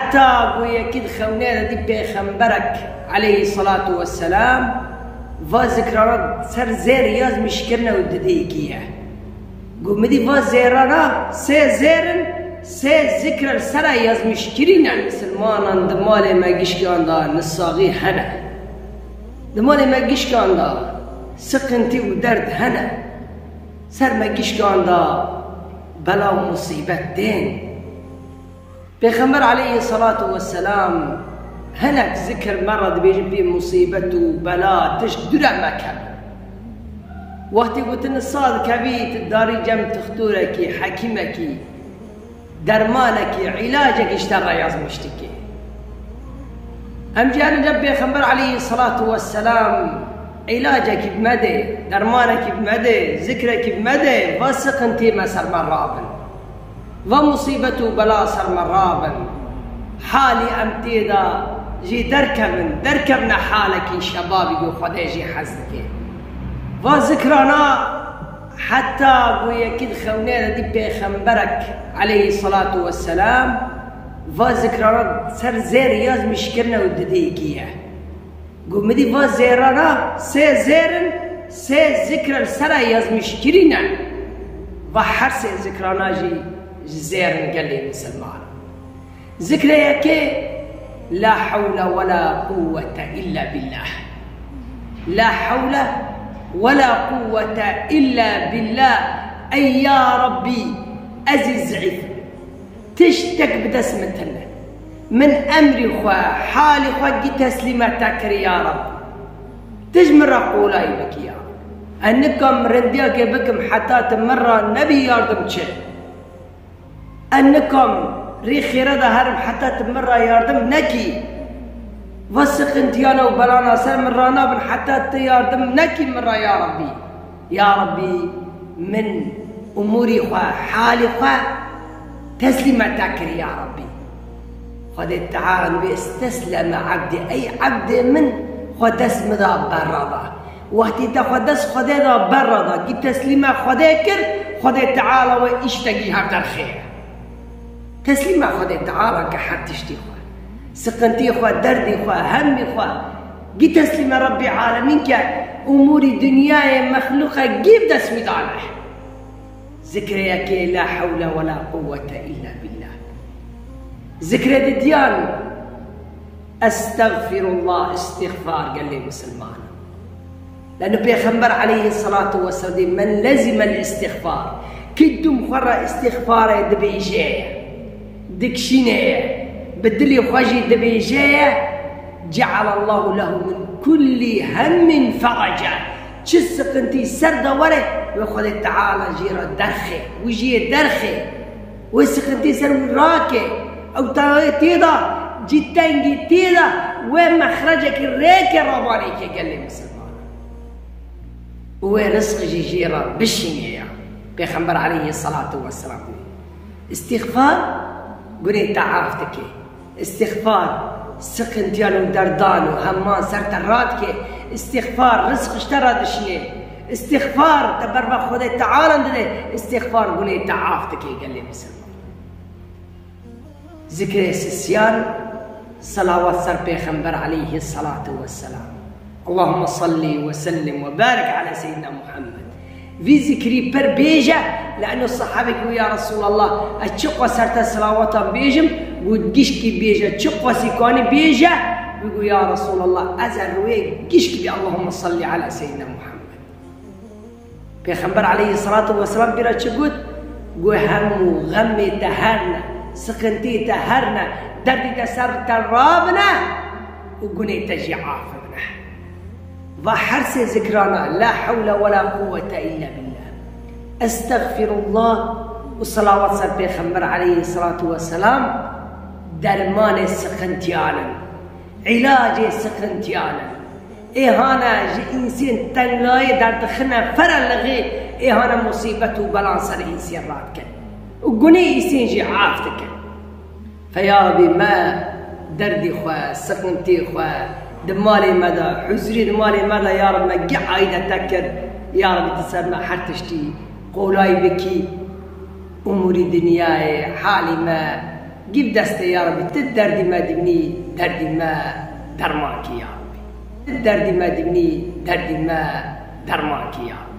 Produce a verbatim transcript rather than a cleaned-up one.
Heta ku yekî di xewnê de dî pêxemberek aleyhî salatu vesselam va zikrana ser zêr yazmîş kirine û didêkî ye. Got, min dî va zêrana sê zêr in, sê zikr li sera yazmîş kirîne. Misilmanan di malê me gişkiyan de nisaxî hene. Di malê me gişkan de siqintî û derd hene. Ser me gişkan de bela û musîbet tên. Pêxember aleyhî salatu vesselam hinek zikir me re dibêje pê musîbet û bela tişt dûre mekevin. Wextê ku tu nisa dikevî, tu darî cem tixtorekî, hekîmekî, dermanekî, îlacekî ji te re yazmîş dike. Em jî herin cem Pêxember aleyhî salatu vesselam îlacekî bi me de, dermanekî bi me de, zikrekî bi me de, va siqintî me ser me rabin. Va musîbet û bela ser me rabin. Halî em tê de jî derkevin, derkevine halekî şebabî ku Xwedê jî hez dike. Va zikrana heta ku yekî di xewnê de dî pêxemberek aleyhî salatu vesselam va zikrana ser zêr yazmîş kirine û didêkî ye. Got, min dî va zêrana sê zêr in, sê zikr li sera yazmîş kirîne. Va her sê zikrana jî ji zêr in gelê misilman. Zikrê yekê, la hewle we la quwwete illa billah. La hewle we la quwwete illa billah. Ey ya Rabbî, ez î zeîf im. Tiştek bi dest min tune. Min emrî xwe, halî xwe gî teslîme te kir ya Reb. Tu ji min re qolayî bikî ya Reb. Ez nikam rindiyekê bikim heta tu min re nebî yardim çi. Ez nikam rê xêre de herim heta tu min re yardim nekî. Va siqintiyana û belana ser min ranabin heta tu yardim nekî min re ya Rebbî. Ya Rebbî, min umûrî xwe, halî xwe teslîme te kir ya Rebbî. Xwedê Teala nivê istesleme ebdî, ey ebdê min xwe dest min da berra da. Wextî te xwe dest Xwedê da berra da, gî teslîme Xwedê kir, Xwedê Teala wê îştekî hev derxê. Teslîme Xwedê Teala ke her tiştî xwe, siqintî xwe, derdî xwe, hemî xwe, gî teslîme Rebbî Alemîn ke umûrî dinyayê mexlûqe gî bi dest wî dane. Zikrê yekê la hewle we la quwwete illa billah. Zikrê didiyan estexfirullah, îstixfar gelê misilman. Leno Pêxember aleyhî salatu vesselam dê, men lezîmel îstixfar, kî dûm xwe re îstixfarê dibêje ye, dikişîne ye, bi dilê xwe jî dibêje ye, cealallahu lehu min kullî hemmin feraca. Çi siqintî ser de were, wê Xwedê Teala jê re derxê, wî jê derxê, wê siqintî ser wî rake, ew tawê tê de, cî tengî tê de, wê mexrecekî rêke ravanê ke gelê misilman. Û wê rizq jî jê re bişînê ya. Pêxember aleyhî salatu vesselam dê, îstîxfar gunê te af dike. Îstîxfar, siqintiyan û derdan û heman ser te radike. Îstîxfar, rizq ji te re dişinê. Îstîxfar, te berva Xwedê Teala dide. Îstîxfar gunê te af dike gelê misilman. Zikrê sisiyan, selawat ser Pêxember aleyhî salatu vesselam. Allahümme salli ve sellim ve barik ala seyyidina Muhammed. Vî zikrî pir bêje, leno sahabek û ya Resulallah, ez çi qas ser te selawatan bêjim, got gişkî bêje, çi qasî kanî bêje, wî got ya Resulallah, ez er rûyê gişkî bê Allahümme salli ala seyyidina Muhammed. Pêxember aleyhî salatu vesselam pîra çi got? Got hemû xemê te herne, siqintî te herne, derdî te ser te rabine û gunê te jî afibine. Va her sê zikrana, la hewle we la quwwete illa billah, estexfirullah û selawat ser Pêxember aleyhî salatu vesselam, dermanê siqintiyan in, îlacê siqintiyan in. Ê hane ji însên tengayê derdixine ferelixê, ê hane musîbet û belan ser însên radikin û gunê însên jî af dikin. Fe ya Rebî, me derdî xwe, siqintî xwe di malê me de, huzurî di malê me de, ya Rebî, me gih aîde te kir, ya Rebî, tu ser me her tiştî qolay bikî, umûrî dinyayê, halî me, Gî bi destê ya Rebî, ti derdî me dibînî, derdî me derman kî ya Rebî. Ti derdî me dibînî, derdî me derman kî ya Rebî.